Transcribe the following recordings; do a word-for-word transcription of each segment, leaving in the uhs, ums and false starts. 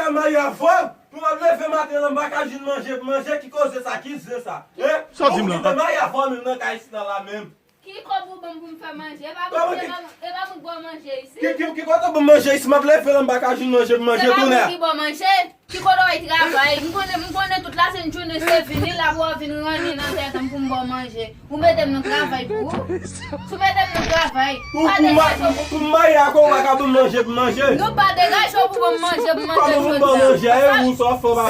Mwen marye avè w, pou m ap leve maten la, m pa ka jwenn manje pou manje, ki koze sa, ki zen sa? Hein? Sa w di m la? Mwen marye avè w menm nan kay isit la menm. Ki kòb ou ban m pou m fè manje? E pa mwen ki ba w manje isit. Ki, ki, ki kote w ban m manje isit? M ap leve la, m pa ka jwenn manje pou manje. Se pa mwen ki ba w manje. Ki kote w al travay? M konnen, m konnen tout la sent jounen se vini la pou w vin ranni nan tèt mwen pou m ba w manje. Ou mete m nan travay pou ou? Si w mete m nan travay, pa degaje w pou m marye ak ou, ou pa ka ban m manje pou manje. Nou pa degaje w pou ban m manje pou manje jodi a.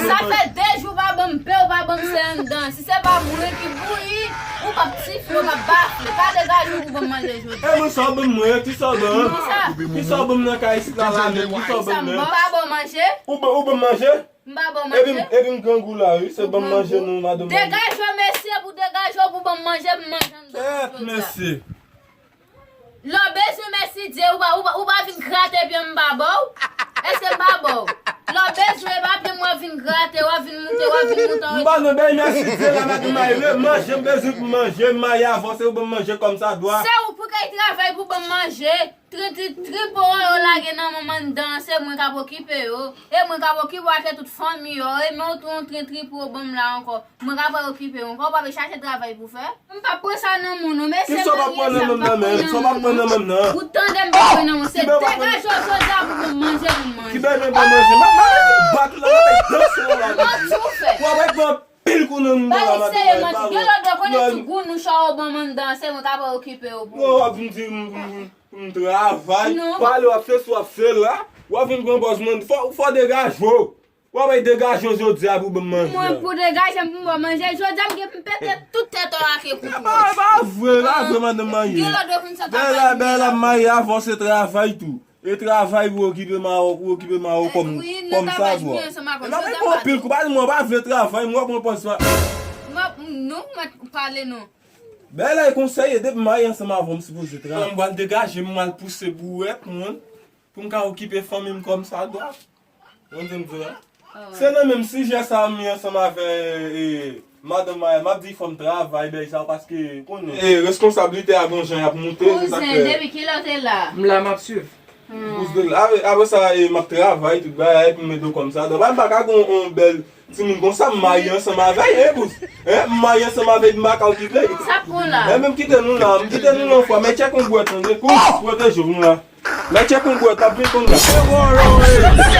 Sa fè de jou w pa ban m pen, ou pa ban m sen anndan. Si se pa mwen ki bouyi, ou p ap sifle, ou p ap bafle. Pa degaje w pou ban m manje jodi a. E mwen sa w ban m mwen, ki sa w ban m? Ki sa w ban m nan kay isit la la menm, ki sa w ban m nan? M pa ba w manje. Ou ban, ou ban m manje? M pa ba w manje. Epi m, epi m grangou la wi, se ban m manje non, madanm. Degaje w mesye, pou degaje w pou ban m manje, pou m manje anndan jodi a. Tèt mesye. Lè w bezwen mèsidye, ou pa, ou pa, ou pa vin grate pye m pa ba w? Èske m pa ba w? Lè w bezwen, e pa pye m w ap vin grate, w ap vin moute, w ap vin moute. M pa nan bèy mèsidye la, madanm Marie, manje m bezwen pou manje, m marye avè w, se ou ban m manje kòmsadwa. Se ou pou kay travay pou ban m manje. Tren, tren, tripo yo lage nan men m anndan, se mwen k ap okipe yo. E mwen k ap okipe w ak tout fanmi yo. E men w tou yon tren tripo ban m la ankò. Mwen k ap okipe yo ankò, w pa vle chache travay pou fè. M p ap pran sa nan men w non, mesye. Kisa w p ap pran nan men m nan, men? Sa w p ap pran nan men m nan? Ou tande m p ap pran nan men w. Se degaje w jodi a pou ban m manje, pou m manje. Ki bèl men ban manje? M ap, m ap bat ou la, m ap danse w la. Manti w fè. W ap pran pil kou nan men m la, madanm Marie. Gen lòt yo konnen ti gou nou chan yo ban m anndan, se mwen k ap okipe yo pou. Non, w ap vin di m, m, m, m travay. Pale w ap fè sa w ap fè la. W ap vin pran pòz mwen. Fò, fò w degaje w. W ap degaje w jodi a pou ban m manje. Mwen pou degaje m pou m ba w manje. Jodi a m gen pou m pete tout tèt ou ak koukou. E pa, e pa vre, e pa vre, madanm Marie. Gen lòt yo konn sa travay. Bèl la, bèl la, m marye avè w, se travay tou. E travay pou okipe m a, pou okipe m a kòm, kòmsadwa. E pa mwen pran pil kou, pa di mwen pa vle travay, mwen pran pòz pa. Non, mwen pale non. Bèl la e konsèye, depi m marye ansanm avè w, m sipoze travay. Mwen pral degaje m, m al pouse bouwèt mwen, pou m ka okipe fanmi m kòmsadwa. Ou konn sa m di w la? Se nan menm sijè sa a m ye ansanm avè, e, madanm Marie, m ap di fò m travay, bèy sa yo, paske konnen. E, reskonsablite a gon jan y ap moute, se sa k fè. Kouzen, depi kilè w te la? M la, m ap swiv. Apre, apre sa, e, m ap travay, tout bagay, epi m mete w kòmsadwa. M pa ka gen yon bèl timoun konsa, m marye ansanm avè l, e, bous. Hein, m marye ansanm avè l, m pa ka okipe l. Sa k pran la? E, men m kite nou la, m kite nou la yon fwa, men tchèk yon bwèt, tande, kous, pwoteje w, nou la. Mèt tchèk yon bwèt, m ap vin konn la.